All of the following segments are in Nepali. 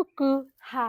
कुक्कु हा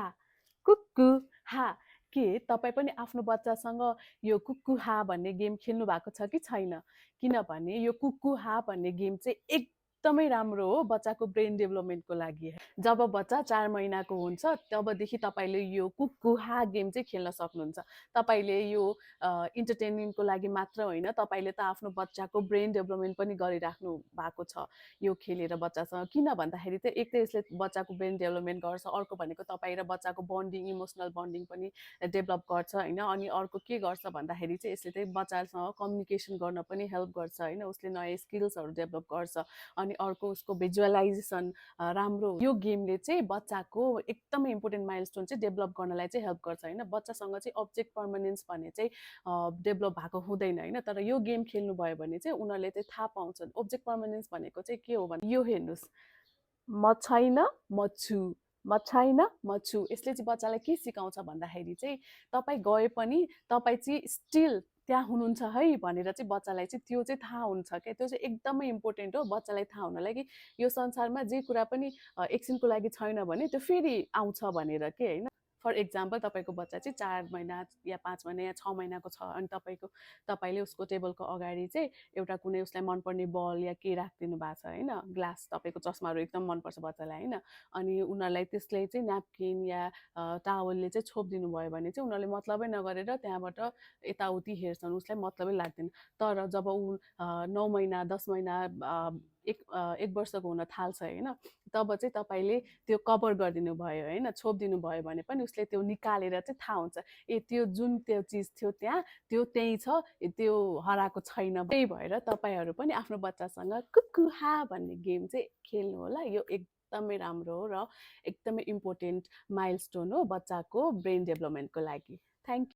कुक्कु हा के तपाईँ पनि आफ्नो बच्चासँग यो कुक्कु हा भन्ने गेम खेल्नु भएको छ कि छैन? किनभने यो कुक्कु हा भन्ने गेम चाहिँ एकदमै राम्रो हो बच्चाको ब्रेन डेभलपमेन्टको लागि। जब बच्चा 4 महिनाको हुन्छ तबदेखि तपाईँले यो कुक्कु हा गेम चाहिँ खेल्न सक्नुहुन्छ। तपाईँले यो इन्टरटेनमेन्टको लागि मात्र होइन, तपाईँले त आफ्नो बच्चाको ब्रेन डेभलपमेन्ट पनि गरिराख्नु भएको छ यो खेलेर बच्चासँग। किन भन्दाखेरि चाहिँ एक त यसले बच्चाको ब्रेन डेभलपमेन्ट गर्छ, अर्को भनेको तपाईँ र बच्चाको बन्डिङ, इमोसनल बन्डिङ पनि डेभलप गर्छ होइन। अनि अर्को के गर्छ भन्दाखेरि चाहिँ यसले चाहिँ बच्चासँग कम्युनिकेसन गर्न पनि हेल्प गर्छ होइन, उसले नयाँ स्किल्सहरू डेभलप गर्छ। अनि अर्को उसको भिजुअलाइजेसन राम्रो। यो गेमले चाहिँ बच्चाको एकदमै इम्पोर्टेन्ट माइलस्टोन चाहिँ डेभलप गर्नलाई चाहिँ हेल्प गर्छ होइन। बच्चासँग चाहिँ अब्जेक्ट पर्मानेन्स भन्ने चाहिँ डेभलप भएको हुँदैन होइन, तर यो गेम खेल्नुभयो भने चाहिँ उनीहरूले चाहिँ थाहा पाउँछन् अब्जेक्ट पर्मानेन्स भनेको चाहिँ के हो भने। यो हेर्नुहोस्, म छैन म छु, म छैन म छु। यसले चाहिँ बच्चालाई के सिकाउँछ भन्दाखेरि चाहिँ तपाईँ गए पनि तपाईँ चाहिँ स्टिल त्यहाँ हुनुहुन्छ है भनेर चाहिँ बच्चालाई चाहिँ त्यो चाहिँ थाहा हुन्छ क्या। त्यो चाहिँ एकदमै इम्पोर्टेन्ट हो बच्चालाई थाहा हुनलाई कि यो संसारमा जे कुरा पनि एकछिनको लागि छैन भने त्यो फेरि आउँछ भनेर के होइन। फर इक्जाम्पल तपाईँको बच्चा चाहिँ 4 महिना या 5 महिना या 6 महिनाको छ अनि तपाईँले उसको टेबलको अगाडि चाहिँ एउटा कुनै उसलाई मनपर्ने बल या के राखिदिनु भएको छ होइन, ग्लास। तपाईँको चस्माहरू एकदम मनपर्छ बच्चालाई होइन, अनि उनीहरूलाई त्यसले चाहिँ न्यापकिन या टावलले चाहिँ छोपिदिनु भयो भने चाहिँ उनीहरूले मतलबै नगरेर त्यहाँबाट यताउति हेर्छन्, उसलाई मतलबै लाग्दैन। तर जब ऊ 9 महिना 10 महिना एक वर्षको हुन थाल्छ होइन, तब चाहिँ तपाईँले त्यो कभर गरिदिनु भयो होइन, छोपिदिनु भयो भने पनि उसले त्यो निकालेर चाहिँ थाहा हुन्छ ए त्यो जुन त्यो चिज थियो त्यहाँ त्यो त्यही छ, त्यो हराएको छैन। त्यही भएर तपाईँहरू पनि आफ्नो बच्चासँग कुक्कु हा भन्ने गेम चाहिँ खेल्नु होला। यो एकदमै राम्रो हो र एकदमै इम्पोर्टेन्ट माइलस्टोन हो बच्चाको ब्रेन डेभलपमेन्टको लागि। Thank you.